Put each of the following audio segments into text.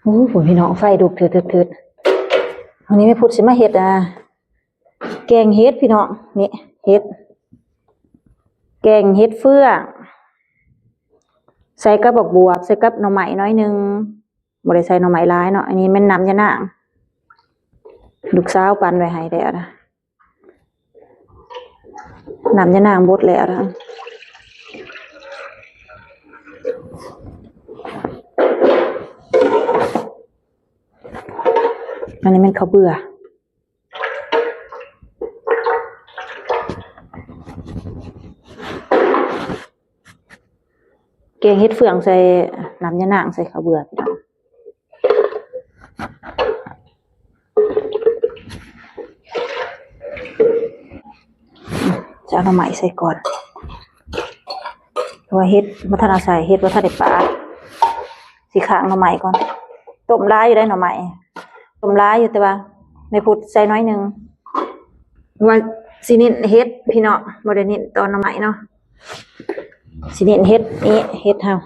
ໂອ້ ພຸ້ນພີ່ນ້ອງ ໄຟລຸກເທີດໆໆ. ວັນນີ້ແມ່ພຸດຊິມາເຮັດ ອ່າ ແກງເຫັດພີ່ນ້ອງ. ນີ້ເຫັດ ແກງເຫັດເຟືອງ ໃສ່ກັບບັກບວບ ໃສ່ກັບໜໍ່ໄມ້ໜ້ອຍໜຶ່ງ. ບໍ່ໄດ້ໃສ່ໜໍ່ໄມ້ຫຼາຍເນາະ. ອັນນີ້ແມ່ນນ້ຳຍານາງ ລູກສາວປັ່ນໄວ້ໃຫ້ແລ້ວນະ. ນ້ຳຍານາງບົດແລ້ວນະ. ອັນນີ້ແມ່ນເຂົ້າເບືອ. ແກງເຫັດເຟືອງໃສ່ນ້ຳຍານາງ ໃສ່ເຂົ້າເບືອພີ່ນ້ອງ. ຈະເອົາໜໍ່ໄມ້ໃສ່ກ່ອນ ເພາະວ່າເຫັດບໍ່ທັນເອົາໃສ່ ເຫັດບໍ່ທັນໄດ້ປາດ. ຊິຄ້າງໜໍ່ໄມ້ກ່ອນ. ຕົ້ມຫຼາຍຢູ່ໄດ໋ໜໍ່ໄມ້ ຕົ້ມຫຼາຍຢູ່ ແຕ່ວ່າແມ່ພຸດໃສ່ໜ້ອຍໜຶ່ງ ວ່າຊິເນັ້ນເຫັດພີ່ນ້ອງ ບໍ່ໄດ້ເນັ້ນຕອນໜໍ່ໄມ້ເນາະ. ຊິເນັ້ນເຫັດນີ້ ເຫັດເຮົາ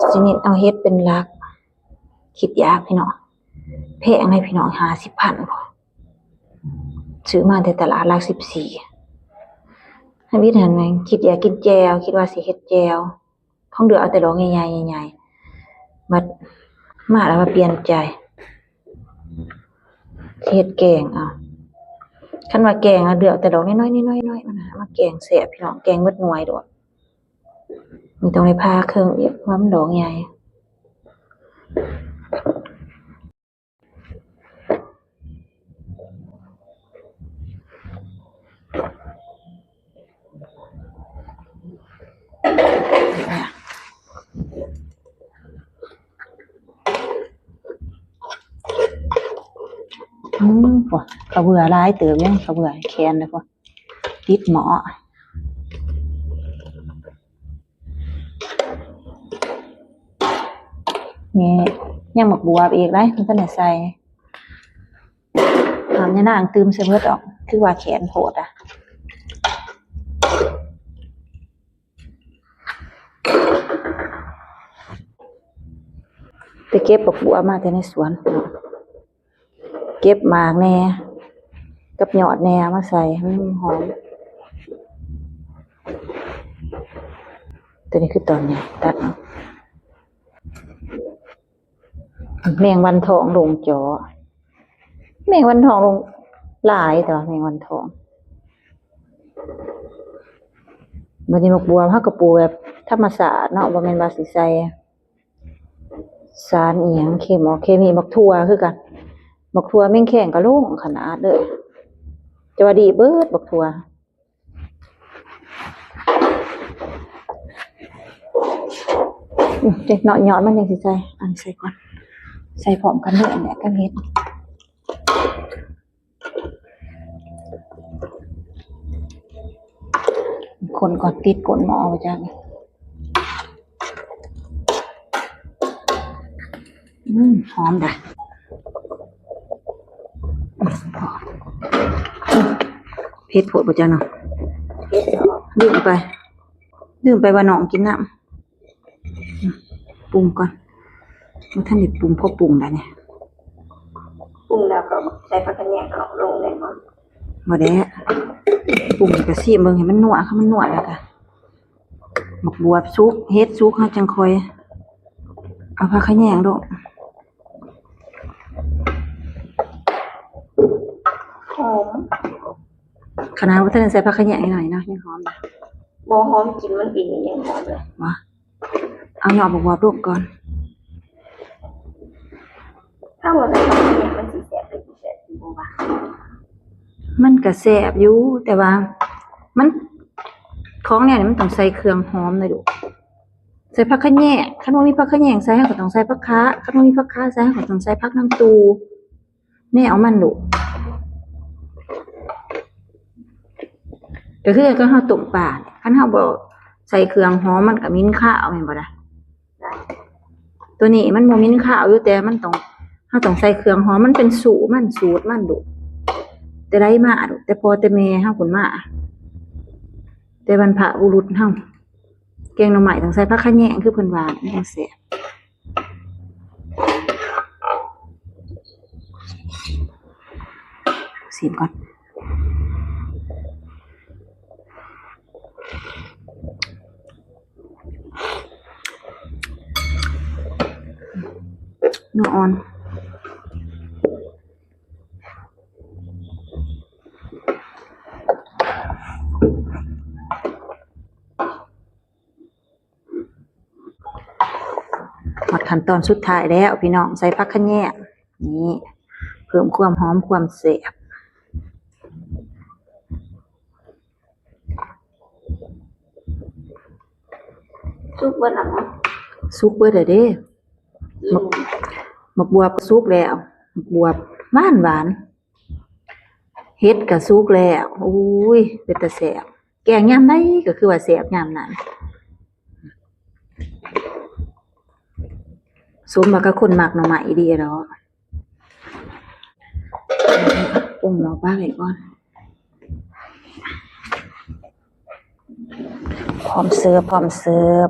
ຊິເນັ້ນເອົາເຫັດເປັນຫຼັກ. ຄິດຢາກພີ່ນ້ອງ ແພງໃດ໋ພີ່ນ້ອງ ຫ້າສິບພັນພຸ້ນ. ຊື້ມາແຕ່ຕະຫຼາດຫຼັກສິບສີ່. ທຳອິດຫັ້ນແມ່ນຄິດຢາກກິນແຈ່ວ ຄິດວ່າຊິເຮັດແຈ່ວ ຂອງເລືອກເອົາແຕ່ດອກໃຫຍ່ໆ ໃຫຍ່ໆ ບັດມາແລ້ວມາປ່ຽນໃຈ ເຮັດແກງເອົາ. ຄັນວ່າແກງເອົາ ເລືອກເອົາແຕ່ດອກນ້ອຍໆ ນ້ອຍໆ ນ້ອຍໆ ມັນຫາມາແກງແຊບພີ່ນ້ອງ ແກງເບິດໜ່ວຍໂລດ. ນີ້ຕ້ອງໄດ້ຜ່າເຄິ່ງອີກ ເພາະວ່າມັນດອກໃຫຍ່. ອືມ ໂອ້ ເຂົ້າເບືອຫຼາຍເຕີບ ຍັງເຂົ້າເບືອແຂນເດ້ພຸ້ນ ຕິດໝໍ້. ນີ້ຍັງໝາກບວບອີກໄດ໋ ມັນທັນໄດ້ໃສ່. ນ້ຳຍານາງຕື່ມໃສ່ເບິດອອກ ຄືວ່າແຂນໂພດອະ. ໄປເກັບໝາກບວບມາແຕ່ໃນສວນ ເກັບໝາກແດ່ກັບຍອດແດ່ ເອົາມາໃສ່ໃຫ້ມັນຫອມ. ຕົວນີ້ຄືຕອນໃຫຍ່ ຕັດເອົາ. ແມງວັນທອງລົງຈໍ ແມງວັນທອງລົງຫຼາຍ ແຕ່ວ່າແມງວັນທອງ. ບັດນີ້ໝາກບວບເຮົາກໍປູກແບບທຳມະຊາດເນາະ ບໍ່ແມ່ນວ່າຊິໃສ່ ສານອີ່ຫຍັງເຄມີ ເຄມີ. ໝາກຖົ່ວຄືກັນ ໝາກຖົ່ວແມງແຄງກໍລົງຂະໜາດເລີຍ ແຕ່ວ່າດີເບິດໝາກຖົ່ວ. ອືມ ເດະເນາະ ຍອດມັນຈັ່ງຊິໃສ່ ອັນໃສ່ກ່ອນ ໃສ່ພ້ອມກັນເລີຍ ອັນເນີ້ຍກັບເຫັດ. ຄົນກ່ອນ ຕິດກົ້ນໝໍ້ໄປຈັກ. ອືມ ຫອມດາ. ເຜັດໂພດບໍ່ຈັກເນາະ. ລືມໄປ ລືມໄປວ່ານ້ອງກິນນ້ຳ. ປຸງກ່ອນ ບໍ່ທັນໄດ້ປຸງ ພໍປຸງໄດ້ນີ້. ປຸງແລ້ວກໍໃສ່ຜັກຂະແຍງເອົາລົງໄດ້ບໍ່? ບໍ່ແດ້ ປຸງແລ້ວກໍຊີມເບິ່ງໃຫ້ມັນນົວ ຄັນມັນນົວແລ້ວກໍ ໝາກບວບສຸກ ເຫັດສຸກ ເຮົາຈັ່ງຄ່ອຍເອົາຜັກຂະແຍງລົງ. ຫອມ ຂະໜາດບໍ່ທັນໃສ່ຜັກຂະແຍງໜ້ອຍເນາະ ຍັງຫອມ. ບໍ່ ຫອມ ກິ່ນມັນເອງຍັງຫອມເລີຍ. ບໍ່ ເອົາຍອດບັກບວບລົງກ່ອນ. ຖ້າບໍ່ໃສ່ຜັກຂະແຍງມັນຊິແຊບ ຫຼື ບໍ່ແຊບ ບໍ່ວ່າ. ມັນກະແຊບຢູ່ ແຕ່ວ່າມັນ ຂອງແນວນີ້ມັນຕ້ອງໃສ່ເຄື່ອງຫອມນະລູກ. ໃສ່ຜັກຂະແຍງ ຄັນບໍ່ມີຜັກຂະແຍງໃສ່ ເຮົາກໍຕ້ອງໃສ່ຜັກຄາ ຄັນບໍ່ມີຜັກຄາໃສ່ ເຮົາກໍຕ້ອງໃສ່ຜັກນາງຕູ່ ແນວມັນລູກ. ກໍຄືກັບເຮົາຕົ້ມປາ ຄັນເຮົາບໍ່ໃສ່ເຄື່ອງຫອມ ມັນກໍໝິ່ນຄາວ ແມ່ນບໍ່ລະ? ຕົວນີ້ມັນບໍ່ໝິ່ນຄາວຢູ່ ແຕ່ມັນຕ້ອງ ເຮົາຕ້ອງໃສ່ເຄື່ອງຫອມ ມັນເປັນສູດມັນ ສູດມັນລູກ ແຕ່ໃດມາລູກ ແຕ່ພໍ່ແຕ່ແມ່ເຮົາພຸ້ນມາ. ແຕ່ບັນພະບຸລຸດເຮົາ ແກງໜໍ່ໄມ້ຕ້ອງໃສ່ຜັກຂະແຍງ ຄືເພິ່ນວ່າ ມັນຈັ່ງແຊບ. ຊີມກ່ອນ. ນົວອ່ອນ. ຮອດຂັ້ນຕອນສຸດທ້າຍແລ້ວພີ່ນ້ອງ ໃສ່ຜັກຂະແຍງ ນີ້ ເພີ່ມຄວາມຫອມຄວາມແຊບ. ສຸກເບິດແລ້ວເນາະ ສຸກເບິດແລ້ວເດ້. ໝາກ ໝາກບວບກໍສຸກແລ້ວ ໝາກບວບຫວານໆ. ເຫັດກໍສຸກແລ້ວ ໂອ້ຍ ເປັນຕາແຊບ ແກງຍາມໃດກໍຄືວ່າແຊບຍາມນັ້ນ ສົມວ່າກັບຄົນມັກໜໍ່ໄມ້ອີ່ຫຼີເນາະ. ປົງໝໍ້ປາໄວ້ກ່ອນ ພ້ອມເສີບ ພ້ອມເສີບ.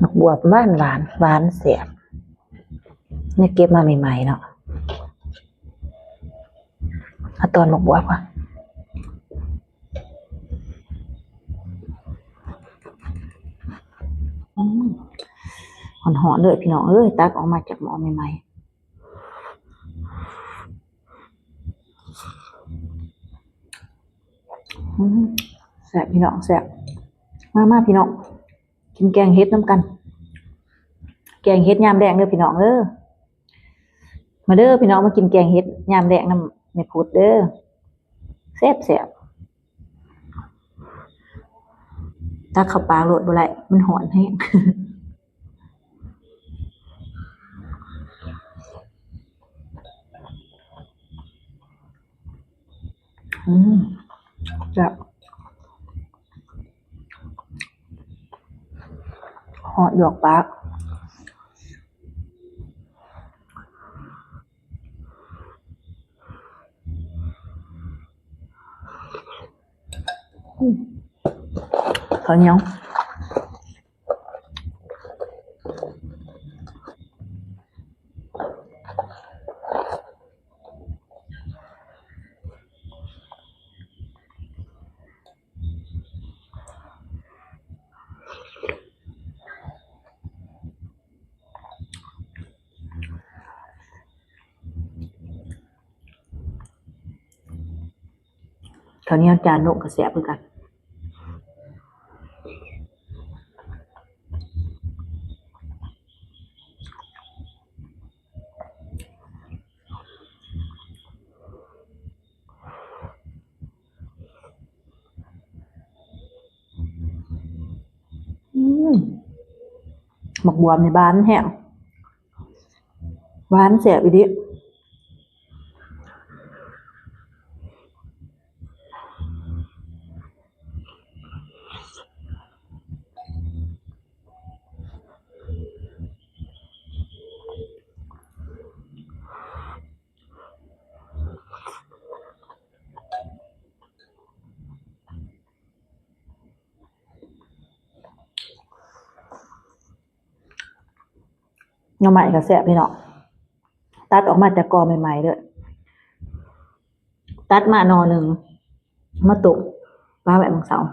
ໝາກບວບຫວານໆ ຫວານແຊບ ນີ້ເກັບມາໃໝ່ໆເນາະ. ເອົາຕອນໝາກບວບກ່ອນ ອືມ ຮ້ອນໆເລີຍພີ່ນ້ອງເອີຍ ຕັກອອກມາຈາກໝໍ້ໃໝ່ໆ. ອືມ ແຊບພີ່ນ້ອງ ແຊບ ມາໆ ພີ່ນ້ອງ ກິນແກງເຫັດນຳກັນ ແກງເຫັດຍາມແລງເດີພີ່ນ້ອງເດີ. ມາເດີພີ່ນ້ອງ ມາກິນແກງເຫັດຍາມແລງນຳແມ່ພຸດເດີ ແຊບໆ. ຕັກເຂົ້າປາກໂລດ ບໍ່ໄດ້ ມັນຮ້ອນແຮງ. ອືມ ແຊບ ເຫາະຢວກປາກ. ອືມ ເຂົ້າໜຽວ. ເຂົ້າໜຽວຈານໂນ້ນກໍແຊບຄືກັນ. ອືມ ໝາກບວບນີ້ຫວານແຮງ ຫວານແຊບອີ່ຫຼີ. ໜໍ່ໄມ້ກໍແຊບພີ່ນ້ອງ ຕັດອອກມາແຕ່ກໍໃໝ່ໆເດີ ຕັດມາໜໍ່ໜຶ່ງ ມາຕົ້ມ ປະໄວ້ຫວ່າງເຊົ້າ. ອ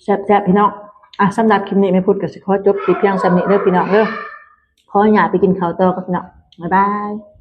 ແຊບໆ ພີ່ນ້ອງ. ອ່ະ ສຳລັບຄລິບນີ້ ແມ່ພຸດກໍຊິຂໍຈົບຄລິບພຽງສ່ຳນີ້ເດີ ພີ່ນ້ອງເດີ. ຂໍອະນຸຍາດໄປກິນເຂົ້າຕໍ່ກັບພີ່ນ້ອງ. ບາຍບາຍ.